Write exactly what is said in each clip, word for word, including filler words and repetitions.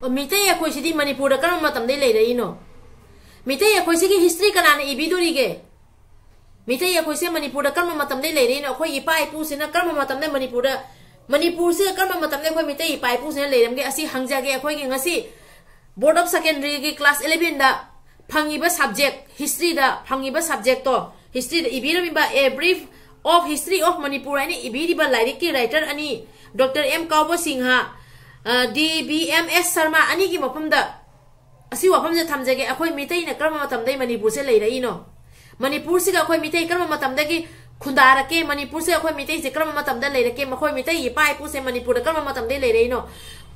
ꯑꯣ, ꯃꯤꯇꯩ ꯑꯩꯈꯣꯏꯁꯤꯗꯤ ꯃꯅꯤꯄꯨꯔꯗ ꯀꯔꯝꯕ ꯃꯇꯝꯗꯩ ꯂꯩꯔꯛꯏꯅꯣ? ꯃꯤꯇꯩ ꯑꯩꯈꯣꯏꯁꯤꯒꯤ ꯍꯤꯁꯇ꯭ꯔꯤ ꯀꯅꯥꯅ ꯏꯕꯤꯗꯣꯔꯤꯒꯦ? ꯃꯤꯇꯩ ꯑꯩꯈꯣꯏꯁꯦ ꯃꯅꯤꯄꯨꯔꯗ ꯀꯔꯝꯕ ꯃꯇꯝꯗꯩ ꯂꯩꯔꯛꯏꯅꯣ? ꯑꯩꯈꯣꯏ ꯏꯄꯥ ꯏꯄꯨꯁꯤꯅ ꯀꯔꯝꯕ ꯃꯇꯝꯗ ꯃꯅꯤꯄꯨꯔꯗ, ꯃꯅꯤꯄꯨꯔꯁꯤꯗ ꯀꯔꯝꯕ ꯃꯇꯝꯗ ꯑꯩꯈꯣꯏ ꯃꯤꯇꯩ ꯏꯄꯥ ꯏꯄꯨꯁꯤꯅ ꯂꯩꯔꯝꯒꯦ? ꯑꯁꯤ ꯍꯪꯖꯒꯦ꯫ ꯑꯩꯈꯣꯏꯒꯤ ꯉꯁꯤ Board of Secondary ꯒꯤ class eleven ꯗ ꯐꯪꯉꯤꯕ subject history ꯗ, ꯐꯪꯉꯤꯕ subject to, history the ꯏꯕꯤꯔꯝꯃꯤꯕ A Brief of History of Manipur ꯍꯥꯏꯅ ꯏꯕꯤꯔꯤꯕ ꯂꯥꯏꯔꯤꯛꯀꯤ writer ꯑꯅꯤ, ꯗꯣꯛꯇꯔ ꯑꯦꯝ ꯀꯥꯎꯕ ꯁꯤꯡꯍ, ꯑ, ꯗꯤ ꯕꯤ ꯑꯦꯝ ꯑꯦꯁ ꯁꯔꯃ ꯑꯅꯤꯒꯤ ꯃꯐꯝꯗ ꯑꯁꯤ ꯋꯥꯐꯝꯁꯦ ꯊꯝꯖꯒꯦ꯫ ꯑꯩꯈꯣꯏ ꯃꯤꯇꯩꯅ ꯀꯔꯝꯕ ꯃꯇꯝꯗꯩ ꯃꯅꯤꯄꯨꯔꯁꯦ ꯂꯩꯔꯛꯏꯅꯣ? ꯃꯅꯤꯄꯨꯔꯁꯤꯒ ꯑꯩꯈꯣꯏ ꯃꯤꯇꯩ ꯀꯔꯝꯕ ꯃꯇꯝꯗꯒꯤ ꯈꯨꯟꯗꯥꯔꯛꯀꯦ? ꯃꯅꯤꯄꯨꯔꯁꯦ ꯑꯩꯈꯣꯏ ꯃꯤꯇꯩꯁꯦ ꯀꯔꯝꯕ ꯃꯇꯝꯗ ꯂꯩꯔꯛꯀꯦ? ꯃꯈꯣꯏ ꯃꯤꯇꯩ ꯏꯄꯥ ꯏꯄꯨꯁꯦ ꯃꯅꯤꯄꯨꯔꯗ ꯀꯔꯝꯕ ꯃꯇꯝꯗꯩ ꯂꯩꯔꯛꯏꯅꯣ?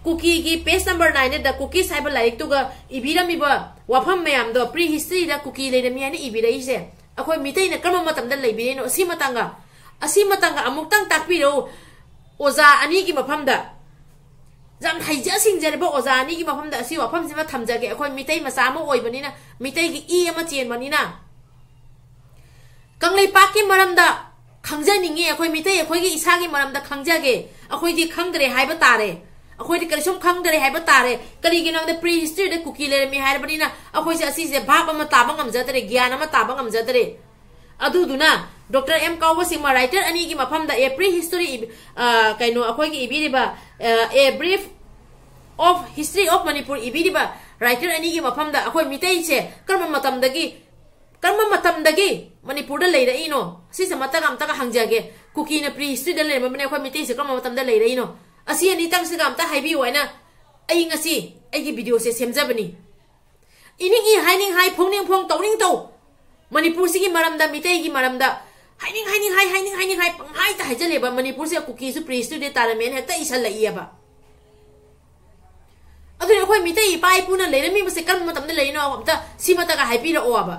ꯀꯨꯀꯤꯒꯤ page number nine the The Cookies ꯍꯥꯏꯕ ꯂꯥꯏꯔꯤꯛꯇꯨꯒ ꯏꯕꯤꯔꯝꯃꯤꯕ ꯋꯥꯐꯝ ꯃꯌꯥꯝꯗꯣ, pre history ꯗ ꯀꯨꯀꯤ ꯂꯩꯔꯝꯃꯤ ꯍꯥꯏꯅ ꯏꯕꯤꯔꯛꯏꯁꯦ, ꯑꯩꯈꯣꯏ ꯃꯤꯇꯩꯅ ꯀꯔꯝꯕ ꯃꯇꯝꯗ ꯂꯩꯕꯤꯔꯛꯏꯅꯣ? ꯑꯁꯤ ꯃꯇꯥꯡꯒ, ꯑꯁꯤ ꯃꯇꯥꯡꯒ ꯑꯃꯨꯛꯇꯪ ꯇꯥꯛꯄꯤꯔꯛꯎ ꯑꯣꯖꯥ ꯑꯅꯤꯒꯤ ꯃꯐꯝꯗ꯫ ꯌꯥꯝ ꯍꯩꯖ ꯁꯤꯡꯖꯔꯕ ꯑꯣꯖꯥ ꯑꯅꯤꯒꯤ ꯃꯐꯝꯗ ꯑꯁꯤ ꯋꯥꯐꯝꯁꯤꯃ ꯊꯝꯖꯒꯦ꯫ ꯑꯩꯈꯣꯏ ꯃꯤꯇꯩ ꯃꯆꯥ ꯑꯃ ꯑꯣꯏꯕꯅꯤꯅ, ꯃꯤꯇꯩꯒꯤ ꯏ ꯑꯃ ꯆꯦꯟꯕꯅꯤꯅ, ꯀꯪꯂꯩꯄꯥꯛꯀꯤ ꯃꯔꯝꯗ ꯈꯪꯖꯅꯤꯡꯉꯤ꯫ ꯑꯩꯈꯣꯏ ꯃꯤꯇꯩ ꯑꯩꯈꯣꯏꯒꯤ ꯏꯁꯥꯒꯤ ꯃꯔꯝꯗ ꯈꯪꯖꯒꯦ꯫ ꯑꯩꯈꯣꯏꯗꯤ ꯈꯪꯗ꯭ꯔꯦ ꯍꯥꯏꯕ ꯇꯥꯔꯦ꯫ ꯑꯩꯈꯣꯏꯗꯤ ꯀꯔꯤꯁꯨꯝ ꯈꯪꯗ꯭ꯔꯦ ꯍꯥꯏꯕ ꯇꯥꯔꯦ꯫ ꯀꯔꯤꯒꯤꯅꯣ ꯍꯥꯏꯕꯗ pre history ꯗ ꯀꯨꯀꯤ ꯂꯩꯔꯝꯃꯤ ꯍꯥꯏꯔꯕꯅꯤꯅ ꯑꯩꯈꯣꯏꯁꯦ ꯑꯁꯤꯁꯦ ꯚꯥꯞ ꯑꯃ ꯇꯥꯕ ꯉꯝꯖꯗ꯭ꯔꯦ, ꯒ꯭ꯌꯥꯟ ꯑꯃ ꯇꯥꯕ ꯉꯝꯖꯗ꯭ꯔꯦ꯫ ꯑꯗꯨꯗꯨꯅ ꯗꯣꯛꯇꯔ ꯑꯦꯝ ꯀꯥꯎꯕ ꯁꯤꯡꯍ writer ꯑꯅꯤꯒꯤ ꯃꯐꯝꯗ A Pre History ꯏꯕ-, ꯑ, ꯀꯩꯅꯣ, ꯑꯩꯈꯣꯏꯒꯤ ꯏꯕꯤꯔꯤꯕ, ꯑ, A Brief of History of Manipur ꯏꯕꯤꯔꯤꯕ writer ꯑꯅꯤꯒꯤ ꯃꯐꯝꯗ ꯑꯩꯈꯣꯏ ꯃꯤꯇꯩꯁꯦ ꯀꯔꯝꯕ ꯃꯇꯝꯗꯒꯤ, ꯀꯔꯝꯕ ꯃꯇꯝꯗꯒꯤ ꯃꯅꯤꯄꯨꯔꯗ ꯂꯩꯔꯛꯏꯅꯣ? ꯁꯤꯁꯦ ꯃꯇꯥꯡ ꯑꯝꯇꯒ ꯍꯪꯖꯒꯦ꯫ ꯀꯨꯀꯤꯅ pre history ꯗ ꯂꯩꯔꯝꯕꯅꯦ, ꯑꯩꯈꯣꯏ ꯃꯤꯇꯩꯁꯦ ꯀꯔꯝꯕ ꯃꯇꯝꯗ ꯂꯩꯔꯛꯏꯅꯣ? ꯑꯁꯤ ꯑꯅꯤꯇꯪꯁꯤꯒ ꯑꯝꯇ ꯍꯥꯏꯕꯤꯌꯨ ꯍꯥꯏꯅ ꯑꯩ ꯉꯁꯤ ꯑꯩꯒꯤ video ꯁꯦ ꯁꯦꯝꯖꯕꯅꯤ꯫ ꯏꯅꯤꯡ ꯏ, ꯍꯥꯏꯅꯤꯡ ꯍꯥꯏ, ꯐꯣꯡꯅꯤꯡ ꯐꯣꯡ, ꯇꯧꯅꯤꯡ ꯇꯧ꯫ ꯃꯅꯤꯄꯨꯔꯁꯤꯒꯤ ꯃꯔꯝꯗ, ꯃꯤꯇꯩꯒꯤ ꯃꯔꯝꯗ ꯍꯥꯏꯅꯤꯡ ꯍꯥꯏꯅꯤꯡ ꯍꯥꯏ, ꯍꯥꯏꯅꯤꯡ ꯍꯥꯏꯅꯤꯡ ꯍꯥꯏ, ꯄꯪꯍꯥꯏꯇ ꯍꯥꯏꯖꯜꯂꯦꯕ꯫ ꯃꯅꯤꯄꯨꯔꯁꯦ ꯀꯨꯀꯤꯁꯨ pre history ꯗ ꯇꯥꯔꯝꯃꯦꯅ ꯍꯦꯛꯇ ꯏꯁꯜꯂꯛꯏꯑꯕ꯫ ꯑꯗꯨꯅ ꯑꯩꯈꯣꯏ ꯃꯤꯇꯩ ꯏꯄꯥ ꯏꯄꯨꯅ ꯂꯩꯔꯝꯃꯤꯕꯁꯦ ꯀꯔꯝꯕ ꯃꯇꯝꯗ ꯂꯩꯔꯤꯅꯣ ꯑꯝꯇ ꯁꯤꯃꯇꯒ ꯍꯥꯏꯕꯤꯔꯛꯑꯣꯕ꯫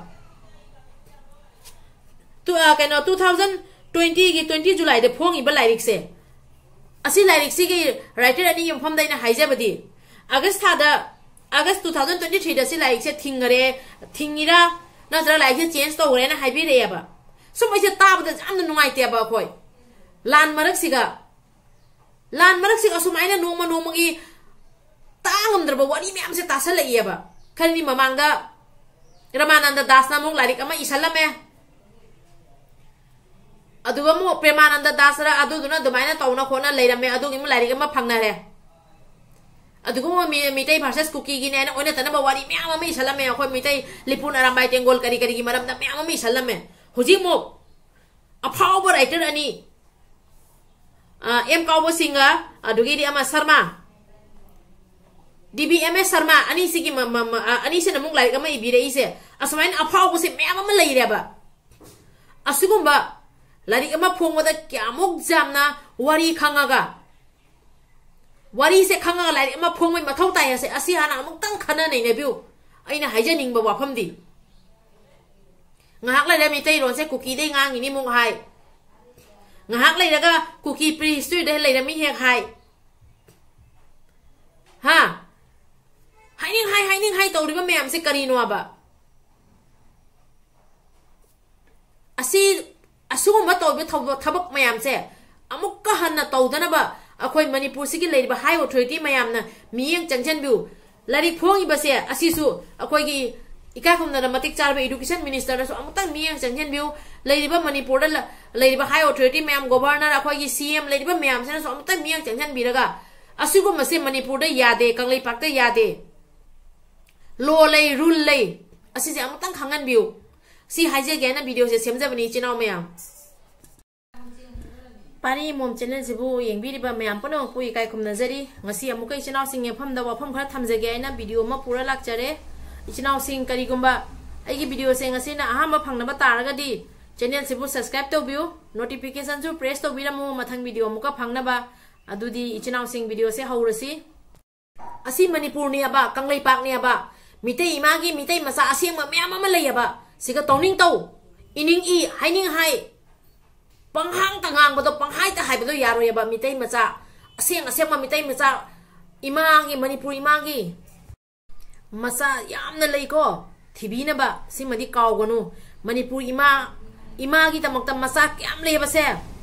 ꯇꯨ-, ꯑ, ꯀꯩꯅꯣ, two thousand twenty ꯒꯤ twenty July ꯗ ꯐꯣꯡꯉꯤꯕ ꯂꯥꯏꯔꯤꯛꯁꯦ, ꯑꯁꯤ ꯂꯥꯏꯔꯤꯛꯁꯤꯒꯤ writer ꯑꯅꯤꯒꯤ ꯃꯐꯝꯗ ꯑꯩꯅ ꯍꯥꯏꯖꯕꯗꯤ, August ꯊꯥꯗ, August two thousand twenty three ꯗ ꯁꯤ ꯂꯥꯏꯔꯤꯛꯁꯦ ꯊꯤꯡꯈꯔꯦ, ꯊꯤꯡꯉꯤꯔꯥ ꯅꯠꯇ꯭ꯔꯒ ꯂꯥꯏꯔꯤꯛꯁꯦ change ꯇꯧꯈ꯭ꯔꯦꯅ ꯍꯥꯏꯕꯤꯔꯛꯑꯦꯕ꯫ ꯁꯨꯝ ꯑꯩꯁꯦ ꯇꯥꯕꯗ ꯌꯥꯝꯅ ꯅꯨꯡꯉꯥꯏꯇꯦꯕ꯫ ꯑꯩꯈꯣꯏ ꯂꯥꯟ ꯃꯔꯛꯁꯤꯒ, ꯂꯥꯟ ꯃꯔꯛꯁꯤꯒ ꯑꯁꯨꯃꯥꯏꯅ ꯅꯣꯡꯃ ꯅꯣꯡꯃꯒꯤ ꯇꯥ ꯉꯝꯗ꯭ꯔꯕ ꯋꯥꯔꯤ ꯃꯌꯥꯝꯁꯦ ꯇꯥꯁꯜꯂꯛꯏꯑꯕ꯫ ꯈꯔꯅꯤ ꯃꯃꯥꯡꯗ ꯔꯃꯥꯅꯟꯗ ꯗꯥꯁꯅ ꯑꯃꯨꯛ ꯂꯥꯏꯔꯤꯛ ꯑꯃ ꯏꯁꯜꯂꯝꯃꯦ꯫ ꯑꯗꯨꯒ ꯑꯃꯨꯛ ꯄ꯭ꯔꯦꯃꯥꯅꯟꯗ ꯗꯥꯁꯔ ꯑꯗꯨꯗꯨꯅ ꯑꯗꯨꯃꯥꯏꯅ ꯇꯧꯅ ꯈꯣꯠꯅ ꯂꯩꯔꯝꯃꯦ꯫ ꯑꯗꯨꯒꯤ ꯑꯃꯨꯛ ꯂꯥꯏꯔꯤꯛ ꯑꯃ ꯐꯪꯅꯔꯦ꯫ ꯑꯗꯨꯒꯨꯝꯕ ꯃꯤ-, ꯃꯤꯇꯩ versus ꯀꯨꯀꯤꯒꯤꯅꯦꯅ ꯑꯣꯟꯅ ꯇꯩꯅꯕ ꯋꯥꯔꯤ ꯃꯌꯥꯝ ꯑꯃ ꯏꯁꯜꯂꯝꯃꯦ꯫ ꯑꯩꯈꯣꯏ ꯃꯤꯇꯩ ꯂꯤꯄꯨꯟ ꯑꯔꯥꯝꯕꯥꯏ ꯇꯦꯡꯒꯣꯜ ꯀꯔꯤ ꯀꯔꯤꯒꯤ ꯃꯔꯝꯗ ꯃꯌꯥꯝ ꯑꯃ ꯏꯁꯜꯂꯝꯃꯦ꯫ ꯍꯧꯖꯤꯛ ꯑꯃꯨꯛ ꯑꯐꯥꯎꯕ writer ꯑꯅꯤ, ꯑ, ꯑꯦꯝ ꯀꯥꯎꯕ ꯁꯤꯡꯒ ꯑꯗꯨꯗꯒꯤꯗꯤ ꯑꯃ ꯁꯔꯃ, ꯗꯤ ꯕꯤ ꯑꯦꯝ ꯑꯦꯁ ꯁꯔꯃ ꯑꯅꯤꯁꯤꯒꯤ ꯃ-, ꯃ-, ꯃ-, ꯑ, ꯑꯅꯤꯁꯤꯅ ꯑꯃꯨꯛ ꯂꯥꯏꯔꯤꯛ ꯑꯃ ꯏꯕꯤꯔꯛꯏꯁꯦ꯫ ꯑꯁꯨꯃꯥꯏꯅ ꯑꯐꯥꯎꯕꯁꯦ ꯃꯌꯥꯝ ꯑꯃ ꯂꯩꯔꯦꯕ꯫ ꯑꯁꯤꯒꯨꯝꯕ ꯂꯥꯏꯔꯤꯛ ꯑꯃ ꯐꯣꯡꯕꯗ ꯀꯌꯥꯃꯨꯛ ꯌꯥꯝꯅ ꯋꯥꯔꯤ ꯈꯪꯉꯒ, ꯋꯥꯔꯤꯁꯦ ꯈꯪꯉꯒ ꯂꯥꯏꯔꯤꯛ ꯑꯃ ꯐꯣꯡꯕꯩ ꯃꯊꯧ ꯇꯥꯏ ꯍꯥꯏꯁꯦ, ꯑꯁꯤ ꯍꯥꯟꯅ ꯑꯃꯨꯛꯇꯪ ꯈꯟꯅ ꯅꯩꯅꯕꯤꯌꯨ꯫ ꯑꯩꯅ ꯍꯥꯏꯖꯅꯤꯡꯕ ꯋꯥꯐꯝꯗꯤ, ꯉꯥꯏꯍꯥꯛ ꯂꯩꯔ ꯃꯤꯇꯩꯔꯣꯟꯁꯦ ꯀꯨꯀꯤꯗꯩ ꯉꯥꯡꯉꯤꯅꯤ ꯑꯃꯨꯛ ꯍꯥꯏ, ꯉꯥꯏꯍꯥꯛ ꯂꯩꯔꯒ ꯀꯨꯀꯤ prehistoryꯗ ꯂꯩꯔꯝꯃꯤ ꯍꯦꯛ ꯍꯥꯏ꯫ ꯍꯥ? ꯍꯥꯏꯅꯤꯡ ꯍꯥꯏ, ꯍꯥꯏꯅꯤꯡ ꯍꯥꯏ ꯇꯧꯔꯤꯕ ꯃꯌꯥꯝꯁꯦ ꯀꯔꯤꯅꯣꯕ? ꯑꯁꯤ, ꯑꯁꯤꯒꯨꯝꯕ ꯇꯧꯔꯤꯕ ꯊꯧꯕ-, ꯊꯕꯛ ꯃꯌꯥꯝꯁꯦ ꯑꯃꯨꯛꯀ ꯍꯟꯅ ꯇꯧꯗꯅꯕ ꯑꯩꯈꯣꯏ ꯃꯅꯤꯄꯨꯔꯁꯤꯒꯤ ꯂꯩꯔꯤꯕ high authority ꯃꯌꯥꯝꯅ ꯃꯤꯠꯌꯦꯡ ꯆꯪꯁꯤꯟꯕꯤꯌꯨ꯫ ꯂꯥꯏꯔꯤꯛ ꯐꯣꯡꯉꯤꯕꯁꯦ ꯑꯁꯤꯁꯨ ꯑꯩꯈꯣꯏꯒꯤ ꯏꯀꯥꯏ ꯈꯨꯝꯅꯅ ꯃꯇꯤꯛ ꯆꯥꯔꯕ education ministerꯅꯁꯨ ꯑꯃꯨꯛꯇꯪ ꯃꯤꯠꯌꯦꯡ ꯆꯪꯁꯤꯟꯕꯤꯌꯨ꯫ ꯂꯩꯔꯤꯕ ꯃꯅꯤꯄꯨꯔꯗ ꯂ-, ꯂꯩꯔꯤꯕ high authority ꯃꯌꯥꯝ, governor, ꯑꯩꯈꯣꯏꯒꯤ C M, ꯂꯩꯔꯤꯕ ꯃꯌꯥꯝꯁꯤꯅꯁꯨ ꯑꯃꯨꯛꯇꯪ ꯃꯤꯠꯌꯦꯡ ꯆꯪꯁꯤꯟꯕꯤꯔꯒ, ꯑꯁꯤꯒꯨꯝꯕꯁꯦ ꯃꯅꯤꯄꯨꯔꯗ ꯌꯥꯗꯦ, ꯀꯪꯂꯩꯄꯥꯛꯇ ꯌꯥꯗꯦ, law ꯂꯩ, rule ꯂꯩ, ꯑꯁꯤꯁꯦ ꯑꯃꯨꯛꯇꯪ ꯈꯪꯍꯟꯕꯤꯌꯨ꯫ ꯁꯤ ꯍꯥꯏꯖꯒꯦ ꯍꯥꯏꯅ videoꯁꯦ ꯁꯦꯝꯖꯕꯅꯤ, ꯏꯆꯤꯟ ꯏꯅꯥꯎ ꯃꯌꯥꯝ꯫ ꯄꯥꯔꯤ ꯃꯣꯝ channelꯁꯤꯕꯨ ꯌꯦꯡꯕꯤꯔꯤꯕ ꯃꯌꯥꯝ ꯄꯨꯝꯅꯃꯛꯄꯨ ꯏꯀꯥꯏ ꯈꯨꯝꯅꯖꯔꯤ꯫ ꯉꯁꯤ ꯑꯃꯨꯛꯀ ꯏꯆꯤꯟ ꯏꯅꯥꯎꯁꯤꯡ ꯌꯦꯡꯐꯝꯗ ꯋꯥꯐꯝ ꯈꯔ ꯊꯝꯖꯒꯦ ꯍꯥꯏꯅ video ꯑꯃ ꯄꯨꯔ ꯂꯥꯛꯆꯔꯦ꯫ ꯏꯆꯤꯟ ꯏꯅꯥꯎꯁꯤꯡ, ꯀꯔꯤꯒꯨꯝꯕ ꯑꯩꯒꯤ videoꯁꯦ ꯉꯁꯤꯅ ꯑꯍꯥꯟꯕ ꯐꯪꯅꯕ ꯇꯥꯔꯒꯗꯤ channelꯁꯤꯕꯨ subscribe ꯇꯧꯕꯤꯌꯨ, notificationꯁꯨ press ꯇꯧꯕꯤꯔꯝꯃꯨ, ꯃꯊꯪ video ꯑꯃꯨꯛꯀ ꯐꯪꯅꯕ꯫ ꯑꯗꯨꯗꯤ ꯏꯆꯤꯟ ꯏꯅꯥꯎꯁꯤꯡ, videoꯁꯦ ꯍꯧꯔꯁꯤ꯫ ꯑꯁꯤ ꯃꯅꯤꯄꯨꯔꯅꯦꯕ, ꯀꯪꯂꯩꯄꯥꯛꯅꯦꯕ꯫ ꯃꯤꯇꯩ ꯏꯃꯥꯒꯤ ꯃꯤꯇꯩ ꯃꯆꯥ ꯑꯁꯦꯡꯕ ꯃꯌꯥꯝ ꯑꯃ ꯂꯩꯌꯦꯕ꯫ ꯁꯤꯒ ꯇꯧꯅꯤꯡ ꯇꯧ, ꯏꯅꯤꯡ ꯏ, ꯍꯥꯏꯅꯤꯡ ꯍꯥꯏ, ꯄꯪꯍꯥꯡꯇ ꯉꯥꯡꯕꯗꯣ, ꯄꯪꯍꯥꯏꯇ ꯍꯥꯏꯕꯗꯣ ꯌꯥꯔꯣꯏꯌꯦꯕ꯫ ꯃꯤꯇꯩ ꯃꯆꯥ, ꯑꯁꯦꯡ ꯑꯁꯦꯡꯕ ꯃꯤꯇꯩ ꯃꯆꯥ, ꯏꯃꯥꯒꯤ, ꯃꯅꯤꯄꯨꯔ ꯏꯃꯥꯒꯤ ꯃꯆꯥ ꯌꯥꯝꯅ ꯂꯩꯀꯣ, ꯊꯤꯕꯤꯅꯕ꯫ ꯁꯤꯃꯗꯤ ꯀꯥꯎꯒꯅꯨ꯫ ꯃꯅꯤꯄꯨꯔ ꯏꯃꯥ, ꯏꯃꯥꯒꯤꯗꯃꯛꯇ ꯃꯆꯥ ꯀꯌꯥꯝ ꯂꯩꯕꯁꯦ,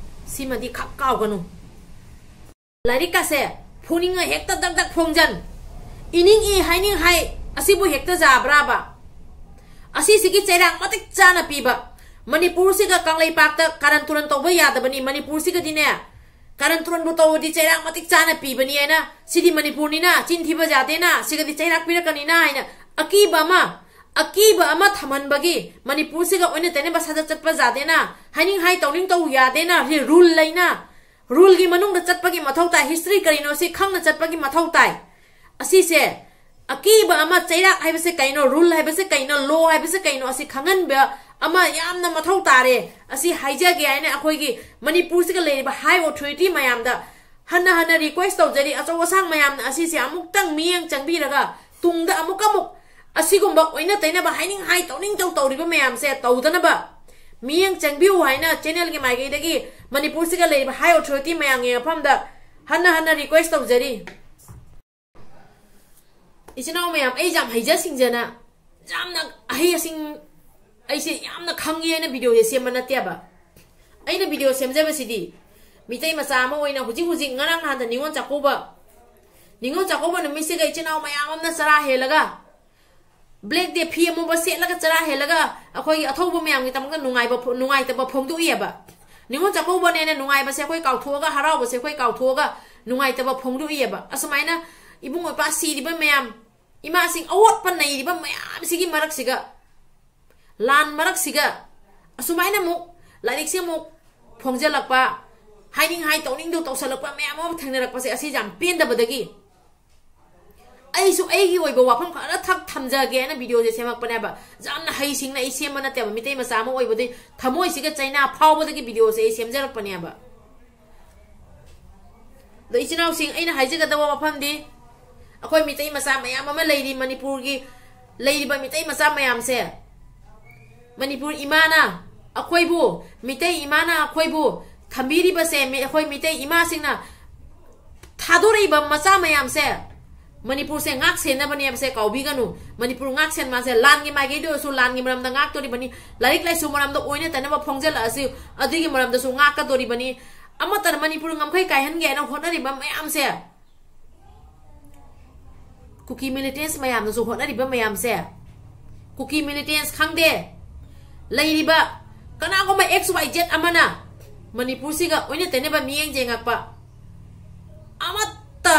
ꯁꯤꯃꯗꯤ ꯈꯛ ꯀꯥꯎꯒꯅꯨ꯫ ꯂꯥꯏꯔꯤꯛꯀꯁꯦ ꯐꯣꯡꯅꯤꯡꯉ ꯍꯦꯛꯇ ꯗꯛ ꯗꯛ ꯐꯣꯡꯖꯟ꯫ ꯏꯅꯤꯡ ꯏ, ꯍꯥꯏꯅꯤꯡ ꯍꯥꯏ, ꯑꯁꯤꯕꯨ ꯍꯦꯛꯇ ꯌꯥꯕ꯭ꯔꯥꯕ? ꯑꯁꯤꯁꯤꯒꯤ ꯆꯩꯔꯥꯛ ꯃꯇꯤꯛ ꯆꯥꯅ ꯄꯤꯕ꯫ ꯃꯅꯤꯄꯨꯔꯁꯤꯒ ꯀꯪꯂꯩꯄꯥꯛꯇ ꯀꯥꯔꯟ ꯇꯨꯔꯟ ꯇꯧꯕ ꯌꯥꯗꯕꯅꯤ꯫ ꯃꯅꯤꯄꯨꯔꯁꯤꯒꯗꯤꯅꯦ, ꯀꯥꯔꯟ ꯇꯨꯔꯟꯕꯨ ꯇꯧꯔꯗꯤ ꯆꯩꯔꯥꯛ ꯃꯇꯤꯛ ꯆꯥꯅ ꯄꯤꯕꯅꯤ ꯍꯥꯏꯅ, ꯁꯤꯗꯤ ꯃꯅꯤꯄꯨꯔꯅꯤꯅ, ꯆꯤꯟ ꯊꯤꯕ ꯌꯥꯗꯦꯅ, ꯁꯤꯒꯗꯤ ꯆꯩꯔꯥꯛ ꯄꯤꯔꯛꯀꯅꯤꯅ ꯍꯥꯏꯅ ꯑꯀꯤꯕ ꯑꯃ, ꯑꯀꯤꯕ ꯑꯃ ꯊꯝꯍꯟꯕꯒꯤ, ꯃꯅꯤꯄꯨꯔꯁꯤꯒ ꯑꯣꯏꯅ ꯇꯩꯅꯕ ꯁꯥꯖꯠ ꯆꯠꯄ ꯌꯥꯗꯦꯅ, ꯍꯥꯏꯅꯤꯡ ꯍꯥꯏ ꯇꯧꯅꯤꯡ ꯇꯧ ꯌꯥꯗꯦꯅ, ꯔꯤ-, ꯔꯨꯜ ꯂꯩꯅ, ꯔꯨꯜꯒꯤ ꯃꯅꯨꯡꯗ ꯆꯠꯄꯒꯤ ꯃꯊꯧ ꯇꯥꯏ꯫ ꯍꯤꯁꯇ꯭ꯔꯤ ꯀꯔꯤꯅꯣ ꯁꯤ ꯈꯪꯅ ꯆꯠꯄꯒꯤ ꯃꯊꯧ ꯇꯥꯏ꯫ ꯑꯁꯤꯁꯦ, ꯑꯀꯤꯕ ꯑꯃ, ꯆꯩꯔꯥꯛ ꯍꯥꯏꯕꯁꯦ ꯀꯩꯅꯣ, ꯔꯨꯜ ꯍꯥꯏꯕꯁꯦ ꯀꯩꯅꯣ, ꯂꯣ ꯍꯥꯏꯕꯁꯦ ꯀꯩꯅꯣ, ꯑꯁꯤ ꯈꯪꯍꯟꯕ ꯑꯃ ꯌꯥꯝꯅ ꯃꯊꯧ ꯇꯥꯔꯦ꯫ ꯑꯁꯤ ꯍꯥꯏꯖꯒꯦ ꯍꯥꯏꯅ ꯑꯩꯈꯣꯏꯒꯤ ꯃꯅꯤꯄꯨꯔꯁꯤꯒ ꯂꯩꯔꯤꯕ ꯍꯥꯏ ꯑꯣꯊꯣꯔꯤꯇꯤ ꯃꯌꯥꯝꯗ ꯍꯟꯅ ꯍꯟꯅ ꯔꯤꯀ꯭ꯋꯦꯁ ꯇꯧꯖꯔꯤ꯫ ꯑꯆꯧ ꯑꯁꯥꯡ ꯃꯌꯥꯝꯅ ꯑꯁꯤꯁꯦ ꯑꯃꯨꯛꯇꯪ ꯃꯤꯠꯌꯦꯡ ꯆꯪꯕꯤꯔꯒ, ꯇꯨꯡꯗ ꯑꯃꯨꯛ ꯑꯃꯨꯛ ꯑꯁꯤꯒꯨꯝꯕ ꯑꯣꯏꯅ ꯇꯩꯅꯕ, ꯍꯥꯏꯅꯤꯡ ꯍꯥꯏ ꯇꯧꯅꯤꯡ ꯇꯧ ꯇꯧꯔꯤꯕ ꯃꯌꯥꯝꯁꯦ ꯇꯧꯗꯅꯕ ꯃꯤꯠꯌꯦꯡ ꯆꯪꯕꯤꯌꯨ ꯍꯥꯏꯅ ꯆꯦꯅꯦꯜꯒꯤ ꯃꯥꯏꯀꯩꯗꯒꯤ ꯃꯅꯤꯄꯨꯔꯁꯤꯒ ꯂꯩꯔꯤꯕ ꯍꯥꯏ ꯑꯣꯊꯣꯔꯤꯇꯤ ꯃꯌꯥꯝꯒꯤ ꯃꯐꯝꯗ ꯍꯟꯅ ꯍꯟꯅ ꯔꯤꯀ꯭ꯋꯦꯁ ꯇꯧꯖꯔꯤ꯫ ꯏꯆꯤꯟ ꯏꯅꯥꯎ ꯃꯌꯥꯝ, ꯑꯩ ꯌꯥꯝ ꯍꯩꯖ ꯁꯤꯡꯖꯅ, ꯌꯥꯝꯅ ꯑꯍꯩ ꯑꯁꯤꯡ, ꯑꯩꯁꯦ ꯌꯥꯝꯅ ꯈꯪꯉꯦ ꯍꯥꯏꯅ ꯚꯤꯗꯤꯑꯣꯁꯦ ꯁꯦꯝꯕ ꯅꯠꯇꯦꯕ꯫ ꯑꯩꯅ ꯚꯤꯗꯤꯑꯣ ꯁꯦꯝꯖꯕꯁꯤꯗꯤ ꯃꯤꯇꯩ ꯃꯆꯥ ꯑꯃ ꯑꯣꯏꯅ ꯍꯧꯖꯤꯛ ꯍꯧꯖꯤꯛ ꯉꯔꯥꯡ ꯅꯍꯥꯟꯗ ꯅꯤꯉꯣꯜ ꯆꯥꯛꯀꯧꯕ, ꯅꯤꯉꯣꯜ ꯆꯥꯛꯀꯧꯕ ꯅꯨꯃꯤꯠꯁꯤꯗ ꯏꯆꯤꯟ ꯏꯅꯥꯎ ꯃꯌꯥꯝ ꯑꯃꯅ ꯆꯔꯥ ꯍꯦꯜꯂꯒ, ꯕ꯭ꯂꯦꯛ ꯗꯦ ꯐꯤ ꯑꯃꯨꯕ ꯁꯦꯠꯂꯒ ꯆꯔꯥ ꯍꯦꯜꯂꯒ, ꯑꯩꯈꯣꯏꯒꯤ ꯑꯊꯧꯕ ꯃꯌꯥꯝꯒꯤꯗꯃꯛꯇ ꯅꯨꯡꯉꯥꯏꯕ ꯐꯣ-, ꯅꯨꯡꯉꯥꯏꯇꯕ ꯐꯣꯡꯗꯣꯛꯏꯑꯕ꯫ ꯅꯤꯉꯣꯜ ꯆꯥꯛꯀꯧꯕꯅꯦꯅ ꯅꯨꯡꯉꯥꯏꯕꯁꯦ ꯑꯩꯈꯣꯏ ꯀꯥꯎꯊꯣꯛꯑꯒ, ꯍꯔꯥꯎꯕꯁꯦ ꯑꯩꯈꯣꯏ ꯀꯥꯎꯊꯣꯛꯑꯒ ꯅꯨꯡꯉꯥꯏꯇꯕ ꯐꯣꯡꯗꯣꯛꯏꯑꯕ꯫ ꯑꯁꯨꯃꯥꯏꯅ ꯏꯕꯨꯡ ꯏꯄ꯭ꯋꯥ ꯁꯤꯔꯤꯕ ꯃꯌꯥꯝ, ꯏꯃꯥꯁꯤꯡ ꯑꯋꯣꯠꯄ ꯅꯩꯔꯤꯕ ꯃꯌꯥꯝꯁꯤꯒꯤ ꯃꯔꯛꯁꯤꯒ, ꯂꯥꯟ ꯃꯔꯛꯁꯤꯒ, ꯑꯁꯨꯃꯥꯏꯅ ꯑꯃꯨꯛ ꯂꯥꯏꯔꯤꯛꯁꯦ ꯑꯃꯨꯛ ꯐꯣꯡꯖꯜꯂꯛꯄ, ꯍꯥꯏꯅꯤꯡ ꯍꯥꯏ ꯇꯧꯅꯤꯡꯗꯧ ꯇꯧꯁꯜꯂꯛꯄ ꯃꯌꯥꯝ ꯑꯃ ꯊꯦꯡꯅꯔꯛꯄꯁꯦ, ꯑꯁꯤ ꯌꯥꯝ ꯄꯦꯟꯗꯕꯗꯒꯤ ꯑꯩꯁꯨ ꯑꯩꯒꯤ ꯑꯣꯏꯕ ꯋꯥꯐꯝ ꯈꯔ ꯊꯛ ꯊꯝꯖꯒꯦꯅ ꯚꯤꯗꯤꯑꯣꯁꯦ ꯁꯦꯝꯃꯛꯄꯅꯦꯕ꯫ ꯌꯥꯝꯅ ꯍꯩꯁꯤꯡꯅ ꯑꯩ ꯁꯦꯝꯕ ꯅꯠꯇꯦꯕ, ꯃꯤꯇꯩ ꯃꯆꯥ ꯑꯃ ꯑꯣꯏꯕꯗꯤ ꯊꯃꯣꯏꯁꯤꯒ ꯆꯩꯅꯥ ꯐꯥꯎꯕꯗꯒꯤ ꯚꯤꯗꯤꯑꯣꯁꯦ ꯑꯩ ꯁꯦꯝꯖꯔꯛꯄꯅꯦꯕ꯫ ꯑꯗꯣ ꯏꯆꯤꯟ ꯏꯅꯥꯎꯁꯤꯡ, ꯑꯩꯅ ꯍꯥꯏꯖꯒꯗꯕ ꯋꯥꯐꯝꯗꯤ, ꯑꯩꯈꯣꯏ ꯃꯤꯇꯩ ꯃꯆꯥ ꯃꯌꯥꯝ ꯑꯃ ꯂꯩꯔꯤ ꯃꯅꯤꯄꯨꯔꯒꯤ, ꯂꯩꯔꯤꯕ ꯃꯤꯇꯩ ꯃꯆꯥ ꯃꯌꯥꯝꯁꯦ, ꯃꯅꯤꯄꯨꯔ ꯏꯃꯥꯅ ꯑꯩꯈꯣꯏꯕꯨ, ꯃꯤꯇꯩ ꯏꯃꯥꯅ ꯑꯩꯈꯣꯏꯕꯨ ꯊꯝꯕꯤꯔꯤꯕꯁꯦ, ꯃꯤ-, ꯑꯩꯈꯣꯏ ꯃꯤꯇꯩ ꯏꯃꯥꯁꯤꯡꯅ ꯊꯥꯗꯣꯔꯛꯏꯕ ꯃꯆꯥ ꯃꯌꯥꯝꯁꯦ, ꯃꯅꯤꯄꯨꯔꯁꯦ ꯉꯥꯛ ꯁꯦꯟꯅꯕꯅꯦꯕꯁꯦ ꯀꯥꯎꯕꯤꯒꯅꯨ꯫ ꯃꯅꯤꯄꯨꯔ ꯉꯥꯛ ꯁꯦꯟ ꯃꯥꯁꯦ ꯂꯥꯟꯒꯤ ꯃꯥꯏꯀꯩꯗ ꯑꯣꯏꯔꯁꯨ ꯂꯥꯟꯒꯤ ꯃꯔꯝꯗ ꯉꯥꯛꯇꯣꯔꯤꯕꯅꯤ, ꯂꯥꯏꯔꯤꯛ ꯂꯥꯏꯁꯨ ꯃꯔꯝꯗ ꯑꯣꯏꯅ ꯇꯩꯅꯕ ꯐꯣꯡꯖꯜꯂꯛꯑꯁꯨ ꯑꯗꯨꯒꯤ ꯃꯔꯝꯗꯁꯨ ꯉꯥꯛꯀꯗꯣꯔꯤꯕꯅꯤ꯫ ꯑꯃꯠꯇꯅ ꯃꯅꯤꯄꯨꯔ ꯉꯝꯈꯩ ꯀꯥꯏꯍꯟꯒꯦ ꯍꯥꯏꯅ ꯍꯣꯠꯅꯔꯤꯕ ꯃꯌꯥꯝꯁꯦ, ꯀꯨꯀꯤ ꯃꯤꯂꯤꯇꯦꯟꯁ ꯃꯌꯥꯝꯅꯁꯨ ꯍꯣꯠꯅꯔꯤꯕ ꯃꯌꯥꯝꯁꯦ, ꯀꯨꯀꯤ ꯃꯤꯂꯤꯇꯦꯟꯁ ꯈꯪꯗꯦ, ꯂꯩꯔꯤꯕ ꯀꯅꯥꯒꯨꯝꯕ X Y Z ꯑꯃꯅ ꯃꯅꯤꯄꯨꯔꯁꯤꯒ ꯑꯣꯏꯅ ꯇꯩꯅꯕ ꯃꯤꯠꯌꯦꯡ ꯌꯦꯡꯉꯛꯄ ꯑꯃꯠꯇ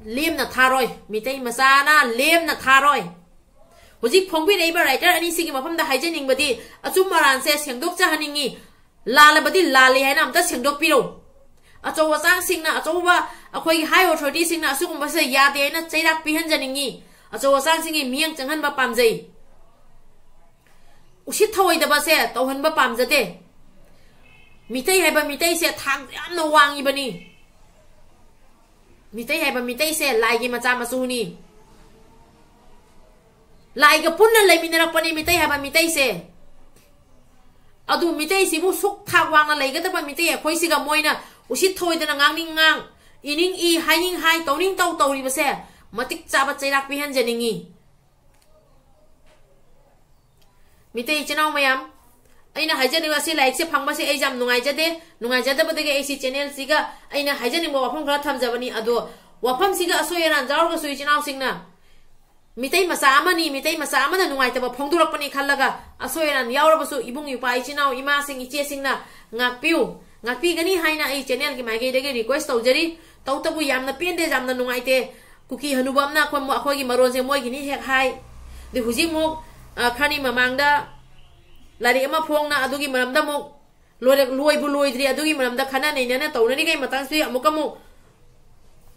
ꯂꯦꯝꯅ ꯊꯥꯔꯣꯏ꯫ ꯃꯤꯇꯩ ꯃꯆꯥꯅ ꯂꯦꯝꯅ ꯊꯥꯔꯣꯏ꯫ ꯍꯧꯖꯤꯛ ꯐꯣꯡꯕꯤꯔꯛꯏꯕ ꯔꯥꯏꯇꯔ ꯑꯅꯤꯁꯤꯒꯤ ꯃꯐꯝꯗ ꯍꯥꯏꯖꯅꯤꯡꯕꯗꯤ, ꯑꯆꯨꯝ ꯑꯔꯥꯟꯁꯦ ꯁꯦꯡꯗꯣꯛꯆꯍꯟꯅꯤꯡꯉꯤ꯫ ꯂꯥꯜꯂꯕꯗꯤ ꯂꯥꯜꯂꯤ ꯍꯥꯏꯅ ꯑꯝꯇ ꯁꯦꯡꯗꯣꯛꯄꯤꯔꯣ꯫ ꯑꯆꯧ ꯑꯆꯥꯡꯁꯤꯡꯅ, ꯑꯆꯧꯕ ꯑꯩꯈꯣꯏꯒꯤ ꯍꯥꯏ ꯑꯣꯊꯣꯔꯤꯇꯤꯁꯤꯡꯅ ꯑꯁꯤꯒꯨꯝꯕꯁꯦ ꯌꯥꯗꯦ ꯍꯥꯏꯅ ꯆꯩꯔꯥꯛ ꯄꯤꯍꯟꯖꯅꯤꯡꯉꯤ꯫ ꯑꯆꯧ ꯑꯆꯥꯡꯁꯤꯡꯒꯤ ꯃꯤꯠꯌꯦꯡ ꯆꯪꯍꯟꯕ ꯄꯥꯝꯖꯩ꯫ ꯎꯁꯤꯠ ꯊꯑꯣꯏꯗꯕꯁꯦ ꯇꯧꯍꯟꯕ ꯄꯥꯝꯖꯗꯦ꯫ ꯃꯤꯇꯩ ꯍꯥꯏꯕ ꯃꯤꯇꯩꯁꯦ ꯊꯥꯛ ꯌꯥꯝꯅ ꯋꯥꯡꯉꯤꯕꯅꯤ꯫ ꯃꯤꯇꯩ ꯍꯥꯏꯕ ꯃꯤꯇꯩꯁꯦ ꯂꯥꯏꯒꯤ ꯃꯆꯥ ꯃꯁꯨꯅꯤ꯫ ꯂꯥꯏꯒ ꯄꯨꯟꯅ ꯂꯩꯃꯤꯟꯅꯔꯛꯄꯅꯤ ꯃꯤꯇꯩ ꯍꯥꯏꯕ ꯃꯤꯇꯩꯁꯦ꯫ ꯑꯗꯨ ꯃꯤꯇꯩꯁꯤꯕꯨ ꯁꯨꯛ ꯊꯥꯛ ꯋꯥꯡꯅ ꯂꯩꯒꯗꯕ ꯃꯤꯇꯩ ꯑꯩꯈꯣꯏꯁꯤꯒ ꯃꯣꯏꯅ ꯎꯁꯤꯠ ꯊꯑꯣꯏꯗꯅ ꯉꯥꯡꯅꯤꯡ ꯉꯥꯡ, ꯏꯅꯤꯡ ꯏ, ꯍꯥꯏꯅꯤꯡ ꯍꯥꯏ, ꯇꯧꯅꯤꯡ ꯇꯧ ꯇꯧꯔꯤꯕꯁꯦ ꯃꯇꯤꯛ ꯆꯥꯕ ꯆꯩꯔꯥꯛ ꯄꯤꯍꯟꯖꯅꯤꯡꯉꯤ꯫ ꯃꯤꯇꯩ ꯏꯆꯤꯟ ꯏꯅꯥꯎ ꯃꯌꯥꯝ, ꯑꯩꯅ ꯍꯥꯏꯖꯅꯤꯡꯕ ꯑꯁꯤ, ꯂꯥꯏꯔꯤꯛꯁꯦ ꯐꯪꯕꯁꯦ ꯑꯩ ꯌꯥꯝ ꯅꯨꯡꯉꯥꯏꯖꯗꯦ꯫ ꯅꯨꯡꯉꯥꯏꯖꯗꯕꯗꯒꯤ ꯑꯩꯁꯤ ꯆꯦꯅꯦꯜꯁꯤꯒ ꯑꯩꯅ ꯍꯥꯏꯖꯅꯤꯡꯕ ꯋꯥꯐꯝ ꯈꯔ ꯊꯝꯖꯕꯅꯤ꯫ ꯑꯗꯣ ꯋꯥꯐꯝꯁꯤꯒ ꯑꯁꯣꯏ ꯑꯔꯥꯟ ꯌꯥꯎꯔꯒꯁꯨ ꯏꯆꯤꯟ ꯏꯅꯥꯎꯁꯤꯡꯅ, ꯃꯤꯇꯩ ꯃꯆꯥ ꯑꯃꯅꯤ, ꯃꯤꯇꯩ ꯃꯆꯥ ꯑꯃꯅ ꯅꯨꯡꯉꯥꯏꯇꯕ ꯐꯣꯡꯗꯣꯔꯛꯄꯅꯤ ꯈꯜꯂꯒ ꯑꯁꯣꯏ ꯑꯔꯥꯟ ꯌꯥꯎꯔꯕꯁꯨ ꯏꯕꯨꯡ ꯏꯄ꯭ꯋꯥ, ꯏꯆꯤꯟ ꯏꯅꯥꯎ, ꯏꯃꯥꯁꯤꯡ, ꯏꯆꯦꯁꯤꯡꯅ ꯉꯥꯛꯄꯤꯌꯨ, ꯉꯥꯛꯄꯤꯒꯅꯤ ꯍꯥꯏꯅ ꯑꯩ ꯆꯦꯅꯦꯜꯒꯤ ꯃꯥꯏꯀꯩꯗꯒꯤ ꯔꯤꯀ꯭ꯋꯦꯁ ꯇꯧꯖꯔꯤ꯫ ꯇꯧꯇꯕꯨ ꯌꯥꯝꯅ ꯄꯦꯟꯗꯦ, ꯌꯥꯝꯅ ꯅꯨꯡꯉꯥꯏꯇꯦ꯫ ꯀꯨꯀꯤ ꯍꯅꯨꯕ ꯑꯃꯅ ꯑꯩꯈꯣꯏ, ꯑꯩꯈꯣꯏꯒꯤ ꯃꯔꯣꯟꯁꯦ ꯃꯣꯏꯒꯤꯅꯤ ꯍꯦꯛ ꯍꯥꯏ꯫ ꯑꯗꯩ ꯍꯧꯖꯤꯛ ꯑꯃꯨꯛ, ꯑ, ꯈꯔꯅꯤ ꯃꯃꯥꯡꯗ ꯂꯥꯏꯔꯤꯛ ꯑꯃ ꯐꯣꯡꯅ ꯑꯗꯨꯒꯤ ꯃꯔꯝꯗ ꯑꯃꯨꯛ ꯂꯣꯏꯔ-, ꯂꯣꯏꯕꯨ ꯂꯣꯏꯗ꯭ꯔꯤ, ꯑꯗꯨꯒꯤ ꯃꯔꯝꯗ ꯈꯟꯅ ꯅꯩꯅꯅ ꯇꯧꯅꯔꯤꯉꯩ ꯃꯇꯥꯡꯁꯤꯗ ꯑꯃꯨꯛꯀ ꯑꯃꯨꯛ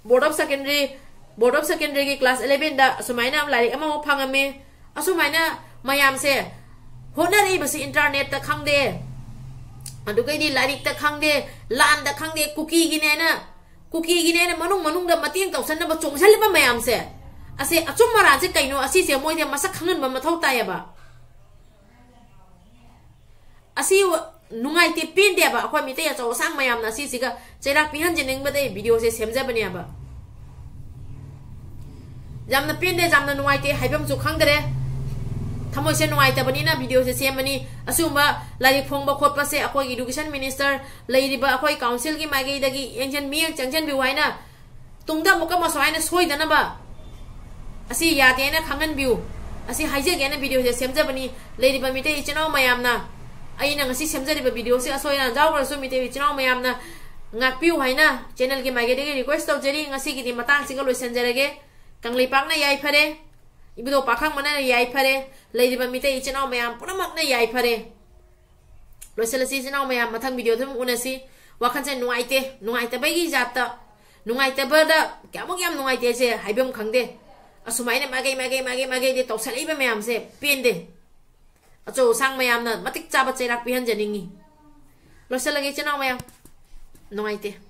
Board of Secondary, Board of Secondary ꯒꯤ class eleven ꯗ ꯑꯁꯨꯃꯥꯏꯅ ꯂꯥꯏꯔꯤꯛ ꯑꯃꯃꯨꯛ ꯐꯪꯉꯝꯃꯦ꯫ ꯑꯁꯨꯃꯥꯏꯅ ꯃꯌꯥꯝꯁꯦ ꯍꯣꯠꯅꯔꯛꯏꯕꯁꯤ internet ꯇ ꯈꯪꯗꯦ, ꯑꯗꯨꯒꯩꯗꯤ ꯂꯥꯏꯔꯤꯛꯇ ꯈꯪꯗꯦ, ꯂꯥꯟꯗ ꯈꯪꯗꯦ, ꯀꯨꯀꯤꯒꯤꯅꯦꯅ, ꯀꯨꯀꯤꯒꯤꯅꯦꯅ ꯃꯅꯨꯡ ꯃꯅꯨꯡꯗ ꯃꯇꯦꯡ ꯇꯧꯁꯟꯅꯕ ꯆꯣꯡꯁꯤꯜꯂꯤꯕ ꯃꯌꯥꯝꯁꯦ, ꯑꯁꯦ ꯑꯆꯨꯝ ꯑꯔꯥꯟꯁꯦ ꯀꯩꯅꯣ, ꯑꯁꯤꯁꯦ ꯃꯣꯏꯗ ꯃꯁꯛ ꯈꯪꯍꯟꯕ ꯃꯊꯧ ꯇꯥꯏꯌꯦꯕ꯫ ꯑꯁꯤ ꯅꯨꯡꯉꯥꯏꯇꯦ, ꯄꯦꯟꯗꯦꯕ꯫ ꯑꯩꯈꯣꯏ ꯃꯤꯇꯩ ꯑꯆꯧ ꯑꯁꯥꯡ ꯃꯌꯥꯝꯅ ꯑꯁꯤꯁꯤꯒ ꯆꯩꯔꯥꯛ ꯄꯤꯍꯟꯖꯅꯤꯡꯕꯗ ꯑꯩ video ꯁꯦ ꯁꯦꯝꯖꯕꯅꯦꯕ꯫ ꯌꯥꯝꯅ ꯄꯦꯟꯗꯦ, ꯌꯥꯝꯅ ꯅꯨꯡꯉꯥꯏꯇꯦ, ꯍꯥꯏꯐꯝꯁꯨ ꯈꯪꯗꯔꯦ꯫ ꯊꯃꯣꯏꯁꯦ ꯅꯨꯡꯉꯥꯏꯇꯕꯅꯤꯅ video ꯁꯦ ꯁꯦꯝꯕꯅꯤ꯫ ꯑꯁꯤꯒꯨꯝꯕ ꯂꯥꯏꯔꯤꯛ ꯐꯣꯡꯕ ꯈꯣꯠꯄꯁꯦ ꯑꯩꯈꯣꯏꯒꯤ education minister ꯂꯩꯔꯤꯕ ꯑꯩꯈꯣꯏ council ꯒꯤ ꯃꯥꯏꯀꯩꯗꯒꯤ ꯌꯦꯡꯁꯤꯟ-, ꯃꯤꯠꯌꯦꯡ ꯆꯪꯁꯤꯟꯕꯤꯌꯨ ꯍꯥꯏꯅ ꯇꯨꯡꯗ ꯑꯃꯨꯛꯀ ꯃꯁꯨꯃꯥꯏꯅ ꯁꯣꯏꯗꯅꯕ ꯑꯁꯤ ꯌꯥꯗꯦꯅ ꯈꯪꯍꯟꯕꯤꯌꯨ꯫ ꯑꯁꯤ ꯍꯥꯏꯖꯒꯦꯅ videoꯁꯦ ꯁꯦꯝꯖꯕꯅꯤ꯫ ꯂꯩꯔꯤꯕ ꯃꯤꯇꯩ ꯏꯆꯤꯟ ꯏꯅꯥꯎ ꯃꯌꯥꯝꯅ, ꯑꯩꯅ ꯉꯁꯤ ꯁꯦꯝꯖꯔꯤꯕ videoꯁꯦ ꯑꯁꯣꯏ ꯑꯔꯥꯟ ꯌꯥꯎꯈ꯭ꯔꯁꯨ ꯃꯤꯇꯩ ꯏꯆꯤꯟ ꯏꯅꯥꯎ ꯃꯌꯥꯝꯅ ꯉꯥꯛꯄꯤꯌꯨ ꯍꯥꯏꯅ channelꯒꯤ ꯃꯥꯏꯀꯩꯗꯒꯤ request ꯇꯧꯖꯔꯤ꯫ ꯉꯁꯤꯒꯤꯗꯤ ꯃꯇꯥꯡꯁꯤꯒ ꯂꯣꯏꯁꯤꯟꯖꯔꯒꯦ꯫ ꯀꯪꯂꯩꯄꯥꯛꯅ ꯌꯥꯏꯐꯔꯦ, ꯏꯕꯨꯙꯧ ꯄꯥꯈꯪꯕꯅ ꯌꯥꯏꯐꯔꯦ, ꯂꯩꯔꯤꯕ ꯃꯤꯇꯩ ꯏꯆꯤꯟ ꯏꯅꯥꯎ ꯃꯌꯥꯝ ꯄꯨꯝꯅꯃꯛꯅ ꯌꯥꯏꯐꯔꯦ꯫ ꯂꯣꯏꯁꯤꯜꯂꯁꯤ ꯏꯆꯤꯟ ꯏꯅꯥꯎ ꯃꯌꯥꯝ, ꯃꯊꯪ videoꯗ ꯑꯗꯨꯝ ꯎꯅꯁꯤ꯫ ꯋꯥꯈꯜꯁꯦ ꯅꯨꯡꯉꯥꯏꯇꯦ, ꯅꯨꯡꯉꯥꯏꯇꯕꯒꯤ ꯖꯥꯠꯇ, ꯅꯨꯡꯉꯥꯏꯇꯕꯗ ꯀꯌꯥꯃꯨꯛ ꯌꯥꯝ ꯅꯨꯡꯉꯥꯏꯇꯦꯁꯦ ꯍꯥꯏꯐꯝ ꯈꯪꯗꯦ꯫ ꯑꯁꯨꯃꯥꯏꯅ ꯃꯥꯏꯀꯩ ꯃꯥꯏꯀꯩ ꯃꯥꯏꯀꯩ ꯃꯥꯏꯀꯩꯗꯤ ꯇꯧꯁꯜꯂꯛꯏꯕ ꯃꯌꯥꯝꯁꯦ ꯄꯦꯟꯗꯦ꯫ ꯑꯆꯧ ꯑꯁꯥꯡ ꯃꯌꯥꯝꯅ ꯃꯇꯤꯛ ꯆꯥꯕ ꯆꯩꯔꯥꯛ ꯄꯤꯍꯟꯖꯅꯤꯡꯉꯤ꯫ ꯂꯣꯏꯁꯤꯜꯂꯒꯦ ꯏꯆꯤꯟ ꯏꯅꯥꯎ ꯃꯌꯥꯝ, ꯅꯨꯡꯉꯥꯏꯇꯦ꯫